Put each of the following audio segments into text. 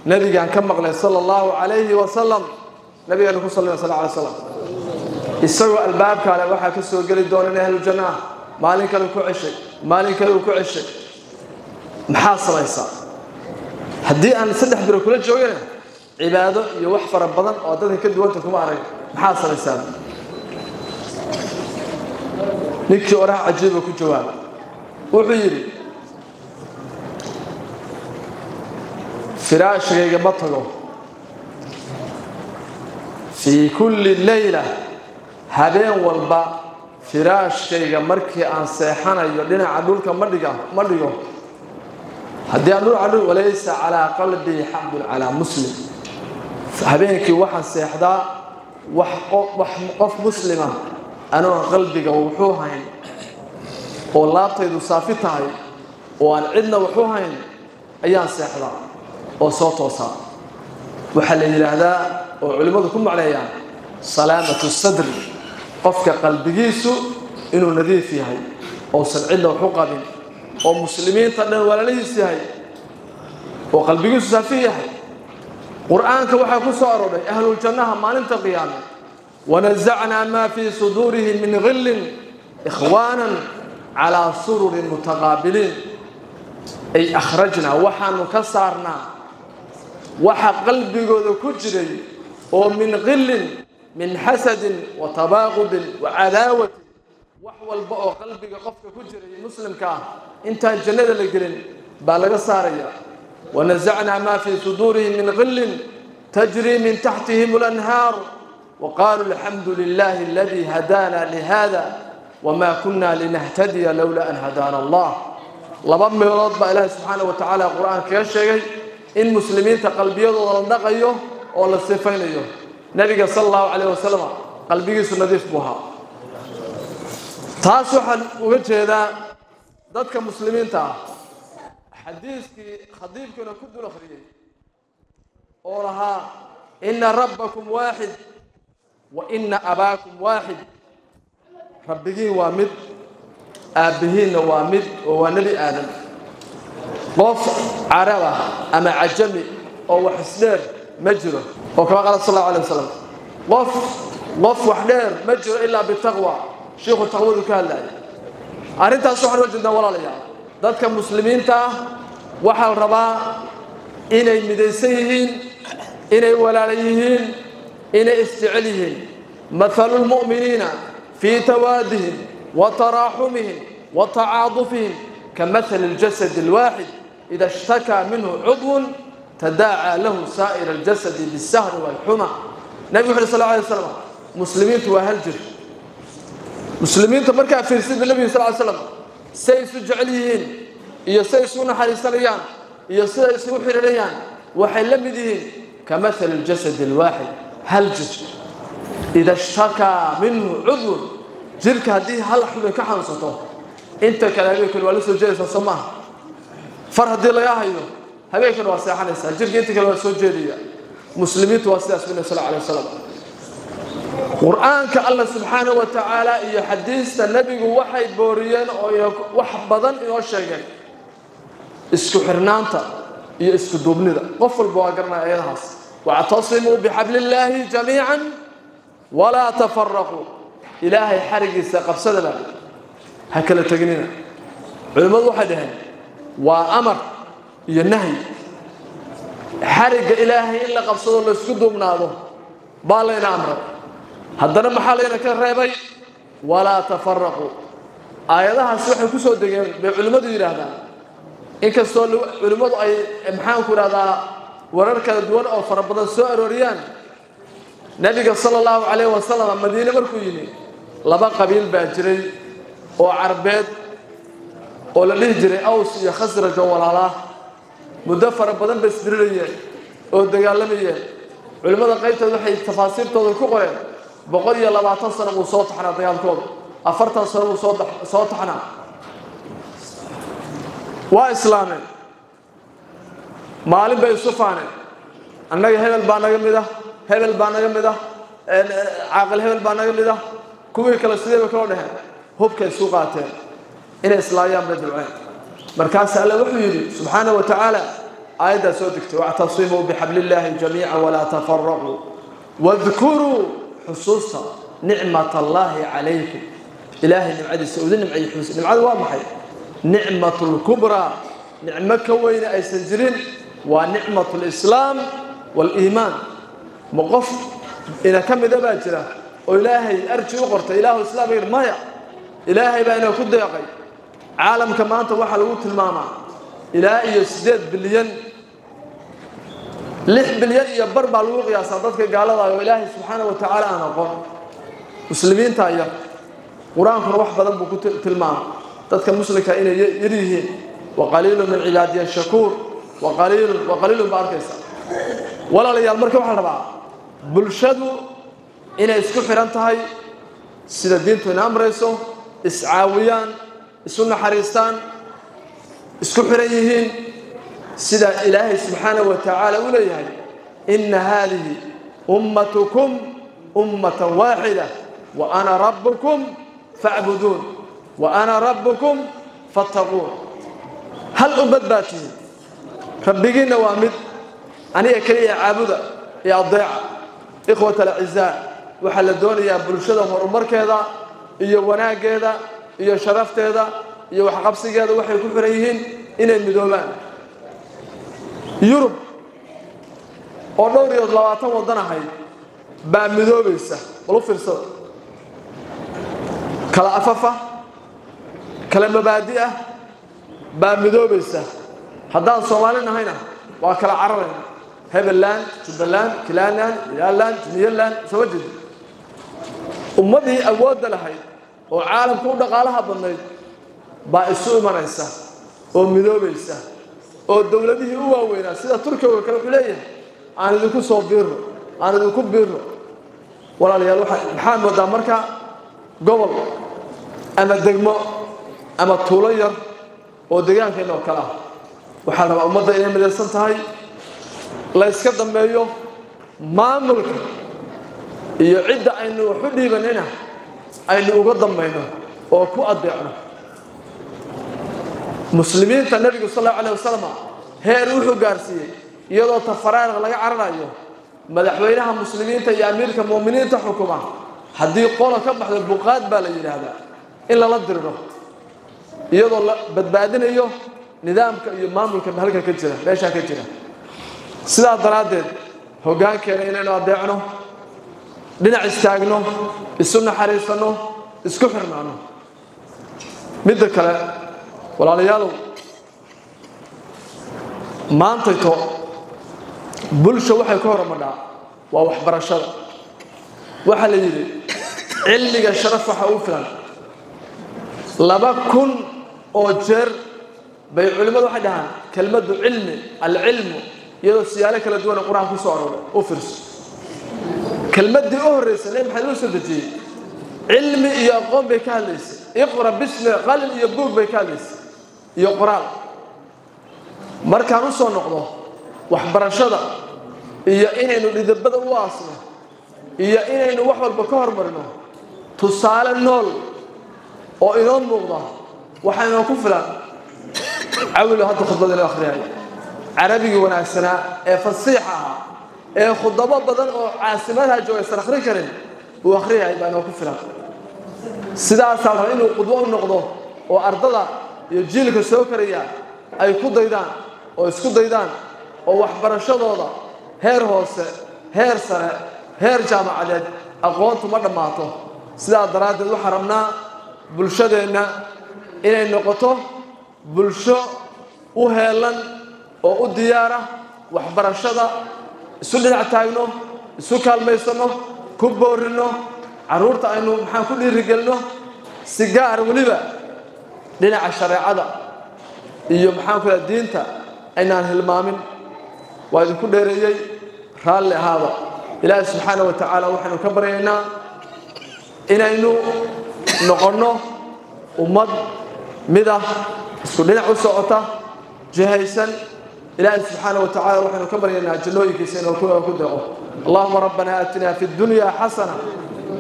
Nabigaan ka maqlay sala allahu calayhi wasalam, nabigaana ku sallay sal alay slam, isagoo albaabkaale waxaa ka soo geli doona in ahlujanno ah. Maalin kale ku ceshay, maalin kale uu ku ceshay. Maxaa samaysaa haddii aan 3 biro kula joogana cibaado iyo wax fara badan oo dadka ka duwanta kuma arag? Maxaa samaysaa? Ninkii oraha cajiiba ku jawaaba, wuxuu yidhi: firaashkayga ma tago, fii kulli leyla, habeen walba firaashkayga markii aan seexanayo dhinaca dhulka ma dhiga, ma dhigo. Haddii aan dhulka dhul, walaysa calaa qalbii xaqdun calaa muslim. Habeenkii waxaan seexdaa wax qof muslima anoon qalbiga wuxuu hayn oo laabtaydu saafi tahay oo aan cidna waxu hayn ayaan seexdaa oo soo toosaa. Waxaa la yidhaahdaa oo culimmadu ku macneeyaan salaamatu sadri, qofka qalbigiisu inuu nadiif yahay ousan cidna waxu qabin oo muslimiinta dhan walaalihiis yahay oo qalbigiisu saafi yahay. Qur'aanka waxaa ku soo aroodhay ahluljannaha maalinta qiyaame: wanazacnaa maa fii suduurihim min gillin ikhwaanan calaa sururin mutaqaabiliin. Ay akhrajnaa, waxaanu ka saarnaa waxa qalbigooda ku jiray oo min qillin, min xasadin wa tabaaqudin wa cadaawatin, wax walba oo qalbiga qofka ku jiray muslimka ah intaan jannada la gelin baa laga saaraya. Wanazacnaa maa fii suduurihim min qillin tajrii min taxtihim alanhaar waqaaluu alxamdu lilahi aladii hadaana lihada wma kuna linahtadiya lowlaa an hadaana allah. 2 meelood baa Ilaahay subxaana wa tacaala qur-aanka kaga sheegay in muslimiinta qalbiyadooda la dhaqayo oo la sifaynayo. Nabiga sala allahu calayh wasalam qalbigiisu nadiif buu ahaa. Taas waxaan uga jeedaa dadka muslimiinta ah xadiiskii khadiibkuna ku dul akhriyey oo lahaa: ina rabbakum waaxid wa ina abaakum waaxid. Rabbigiin waa mid, aabbihiinna waa mid, oo waa Nebi Aadam. Qof carab ah ama cajami oo wax isdheer ma jiro, oo kama qaala sal allahu alay wasalam, qof wax dheer ma jiro ilaa bitaqwa. Shiikhu taqwadu ka hadlaya. Arrintaas waxaan uga jeednaa, walaalayaal, dadka muslimiinta ah waxaa la rabaa inay midaysan yihiin, inay walaala yihiin, inay isjecel yihiin. Mathalu lmu'miniina fii tawaadihim wa taraaxumihim wa tacaadufihim kamathali اljasadi alwaaxid, ida ishtakaa minhu cudwun tadaacaa lahu saa'ir aljasadi bisahri walxuma. Nabigu wuxu uhi sal alay slam: muslimiintu waa hal jir. Muslimiinta markaa fiirsida nebiga sal ly slam say isu jecel yihiin iyo say isugu naxariisanayaan iyo siday isugu xiriirayaan waxay la mid yihiin kamathali aljasadi alwaaxid, hal jir. Ida ishtakaa minhu cudwun, jirka haddii hal xubin ka xanuunsato, inta kale habeenkan waa la soo jeedaysaa, soo maaha? Far haddii lagaa hayo habeenkan waa seexanaysaa, jirka inta kale waa soo jeedaya. Muslimiintu waa sidaas bu nabi sal alay wasalam. Qur-aanka Alla subxaanahu wa tacaala iyo xadiista nebigu waxay booriyeen oo wax badan inoo sheegeen isku xirnaanta iyo isku duubnida. Qof walba waa garanaya ayadahaas: wactasimuu bixablillaahi jamiican walaa tafaraquu. Ilaahay xarigiisa qabsada baa, ha kala teginina. Culimmadu waxay dhaheen waa amar iyo nahyi. Xarigga Ilaahay in la qabsado, laysku duubnaado baa layna amray. Haddana maxaa layna ka reebay? Walaa tafaraquu. Aayadahaas waxay ku soo degeen bay culimmadu yidhaahdaan, inkastoo culimmadu ay, maxaanku idhahdaa, warar kala duwan oo fara badan soo arooriyaan. Nebiga sala allahu calayh wasalam Madiine markuu yimi 2 qabiil baa jiray oo Carbeed oo la dhihi jiray Aws iyo Khasraj oo walaalaa. Muddo fara badan bay isdirirayeen oo dagaalamayeen. Culimmada qaybteed waxay tafaasiirtooda ku qoreen 120 sano buu soo taxnaa dagaalkooda, 40 sano buu soo taxnaa. Waa islaameen. Maalin bay isu faaneen: annaga hebel baa naga mid ah, hebel baa naga mid ah, caaqil hebel baa naga mid ah. Kuwii kale sidee bay kaloo dheheen? Hubkay isu qaateen, inay islaayaan bay dulceen. Markaas Alle wuxuu yidhi subxaana wa tacaala: Aayaddaa soo degtay: wactasimuu bixablillaahi jamiica walaa tafaraquu, wadkuruu, xusuusta, nicmat allaahi calaykum, Ilaahay nimcadiisa idin nimceeyey. Xuus nimcadu waa maxay? Nicmatu lkubraa, nicmo ka weyne aysan jirin, waa nicmatu lislaam waaliimaan. Ma qof ina ka mida baa jira oo Ilaahay arji u qortay, Ilaahu islaam? Maya, Ilaahay baa ina ku deeqay. Caalamka maanta waxaa lagu tilmaamaa ilaa iyo 8 bilyan, 6.5 bilyan baa lagu qiyaasaa dadka gaalada oo Ilaahay subxaana wa tacaala aan aqoon. Muslimiinta yar, Qur-aankuna wax badan buu ku tilmaamay dadka muslimka inay yar yihiin: waqaliilu min cibaadiya shakuur, waqaliilun waqaliilun baa arkaysa. Walaalayaal, marka waxaa la rabaa bulshadu inay isku xidhan tahay sida diintu ina amrayso, iscaawiyaan, isu naxariistaan, isku xidhan yihiin, sida Ilaahay subxaanahu wa tacaala u leeyahay: ina haadihi ummatukum ummatan waaxida wa ana rabbukum facbuduun wa ana rabbukum fattaquun. Hal ummad baa tihiin, rabbigiinna waa mid, aniga keliya caabuda iyo adeeca. Ikhwat alacizaa, waxaa la doonayaa bulshada horumarkeeda iyo wanaaggeeda iyo sharafteeda iyo waxqabsigeeda waxay ku xiran yihiin inay midoobaan. Yurub oo dhowr iyo labaatan waddan ahayd baa midoobaysa. Bal u fiirsada, kala afafa, kala mabaadi ah baa midoobaysa. Haddaan Soomaali nahayna waa kala cararayna: Hebeland, Jubbaland, Kilaland, Ilaland, Juniyaland. Soo ma jeedi? Ummaddii awoodda lahayd oo caalamka u dhaqaalaha badnayd baa isu imanaysa oo midoobaysa, oo dowladihii u waaweynaa sida Turkiga oo kale wuxuu leeyahay: aan idinku soo biirno, aan idinku biirno. Walaalayaal, waxa maxaa moodaa marka gobol ama degmo ama tuulo yar oo deegaankeenna oo kale ah? Waxaa la rabaa ummadda inay midaysan tahay, la yska dambeeyo maamulka iyo cidda aynu wax u dhiibanayna aynu uga dambayno oo ku adeecno. Muslimiinta Nebigu sal allahu alayh wasalam heer wuxuu gaarsiiyey, iyadoo tafaraariq laga cararayo, madaxweynaha muslimiinta iyo amiirka mu'miniinta xukuma haddii qola ka baxdo, buqaad baa la yidhaahdaa, in lala diriro, iyadoo la badbaadinayo nidaamka iyo maamulka halka ka jira, meeshaa ka jira. Sidaa daraaddeed hoggaankeena inaynu adeecno, dhinac istaagno, isu naxariisanno, isku xirnaano. Midda kale, walaalayaalow, maantayto bulsha waxay ka horumadhaa waa waxbarashada. Waxaa la yidhi cilmiga sharaf waxa u filan 2000 oo jeer bay culimmadu waxay dhahaan kelmaddu cilmi, alcilmu, iyadoo siyaalo kala duwan Qur-aan ku soo arooray. U fiirso, kelmaddii u horreysay Nebi Maxamed loo soo dejiyey cilmi iyo aqoon bay ka hadlaysay: iqra bismi, qalin iyo buug bay ka hadlaysay iyo qoraal. Markaan u soo noqdo waxbarashada iyo inaynu dhidibada u aasno iyo inaynu wax walba ka hormarino, tusaale nool oo inoo muuqda waxaa inoo ku filan Cawilo hadda khudbada inoo akhriyaya, carabigii wanaagsanaa ee fasiixa ahaa ee khudabo badan oo caasimadaha jooga aysan akhrin karin uu akhriyay baa inoo ku filan. Sidaasaa la rabaa inuu qudwo u noqdo oo ardada iyo jiilka soo koraya ay ku daydaan oo isku daydaan oo waxbarashadooda heer hoose, heer sare, heer jaamacadeed, aqoontu ma dhammaato. Sidaa daraaddeed waxaan rabnaa bulshadeenna inay noqoto bulsho u heelan oo u diyaara waxbarashada, isu dhinac taagno, isu kaalmaysanno, ku boorino carruurta, aynu maxaan ku dhiirigelino si gaar weliba dhinaca shareecada iyo maxaan ku laha diinta aynaan hilmaamin. Waa idinku dheereeyey, raalli ahaada. Ilaahay subxaana wa tacaala waxaynu ka baryaynaa inaynu noqonno ummad mid ah, isku dhinac u socota, jihaysan. Ilaahay subxaana wa tacala waxaynu ka baryaynaa jannooyinkiisa inuu ku deeqo. Allahuma rabbana aatina fi اdunya xasana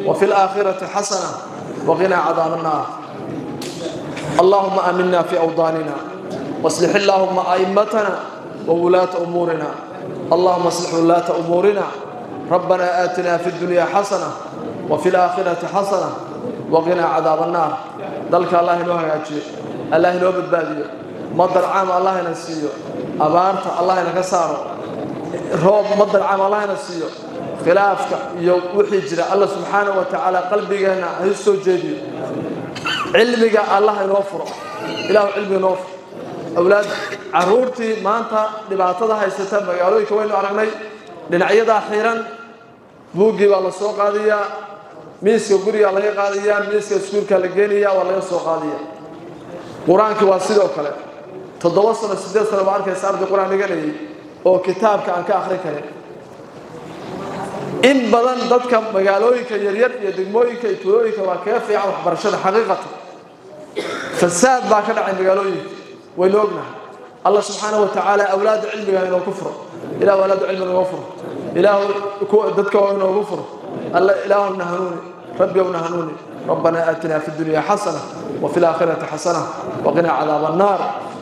وفي الآخرة حسنة وقنا عذاب النار. اللهم آمنا في أوطاننا واصلح اللهم أئمتنا. Wa wulaata umuurina. Allahuma aslix wulaata umuurina. Rabbana aatina fi dunya xasana wa fi alaakhirati xasana waqinaa cadaab annaar. Dalka Allah inoo hagaajiyo, Allah inoo badbaadiyo, madar caam Allah ina siiyo, abaarta Allah ina ka saaro, roob madar caam Allah ina siiyo, khilaafka iyo wixii jira Allah subxaanahu wa tacaala qalbigeenna ha soo jeediyo, cilmiga Allah inoo furo, ilaahu cilmiga inoo furo. Awlaad caruurtii maanta dhibaatada haysata magaalooyinka waynu aragnay, dhinacyadaa xiran, buuggii baa la soo qaadayaa, miiska gurigaa laga qaadayaa, miiska iskuulkaa la geenayaa, waa laga soo qaadaya. Qur-aankii waa sidoo kale, 7 sano 8 sano baa arkaysa arday qur-aan dhiganayay oo kitaabka aan ka akhrin karin. In badan dadka magaalooyinka yaryar iyo degmooyinka iyo tuulooyinka waa kaga fiican waxbarashada xaqiiqatan. Fasaad baa ka dhacay magaalooyinka, waynu ognahay. Allah subxaanahu wa tacaala awlaadda cilmiga inoo ku furo, ilahu awlaadda cilmiga inoogu furo, ilaahu kuwa dadka waa inoogu furo. Alla ilaahuna hanuuni, rabbigowna hanuuni. ربنا آتنا في الدنيا حسنة وفي الآخرة حسنة وقنا عذاب النار.